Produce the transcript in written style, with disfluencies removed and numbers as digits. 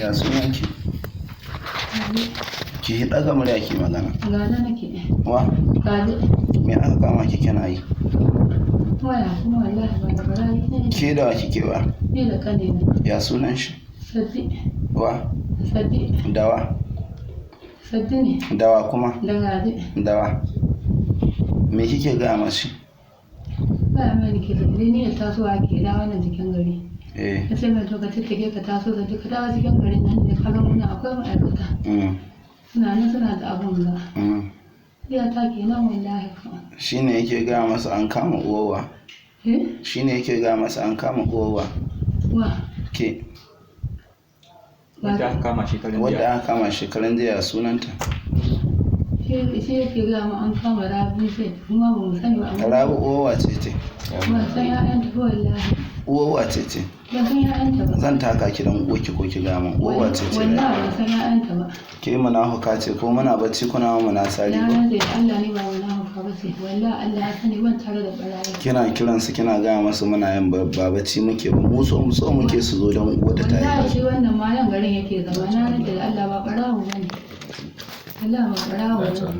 Ya sunan ki? Ki ɗaga murya ki magana. Gada nake. Wa? Gade. Me aka kama ki kina yi? Waya kuma wallahi ba da barayi ne. Ke da wa kike wa? Ni da kanina. Ya sunan shi? Saddi. Wa? Saddi. Dawa? Saddi ne. Dawa kuma? Da gade. Dawa. Me kike gaya mashi? Ba mai nake da ni da tasowa ke da wannan jikin gari. Eh. Na ce mai to ka tattake ka taso da duka dawo cikin garin nan ne ka ga muna akwai ma'aikata. Suna nan suna da abun ga. Iya ta kenan wallahi ka. Shine yake gaya masa an kama uwarwa. Eh? Shine yake gaya masa an kama uwarwa. Wa? Ke. Wadda aka kama shekarun Wadda jiya. aka kama shekaran jiya sunanta. Shi yake gaya ma an kama Rabi sai kuma ba mu sani ba amma. Rabi uwarwa ce ce. Ban san 'ya'yanta ba wallahi. Uwarwa ce ce. Ban san 'ya'yanta ba. Zan taka ki dan uwarki ko ki gaya min uwarwa ce ce. Wallahi ban san 'ya'yanta ba. Ke munafuka ce ko muna bacci kuna muna sari Na ko? rantse da Allah ni ba munafuka ba ce. Wallahi Allah ya sani ban tare da barayi. Kina kiran su kina gaya masu muna yin ba bacci muke ba mu so mu so muke su zo don uwarta ta Wallahi yi. shi wannan ma nan garin yake zama. Na rantse da Allah ba barawo bane. Allah ba barawo bane.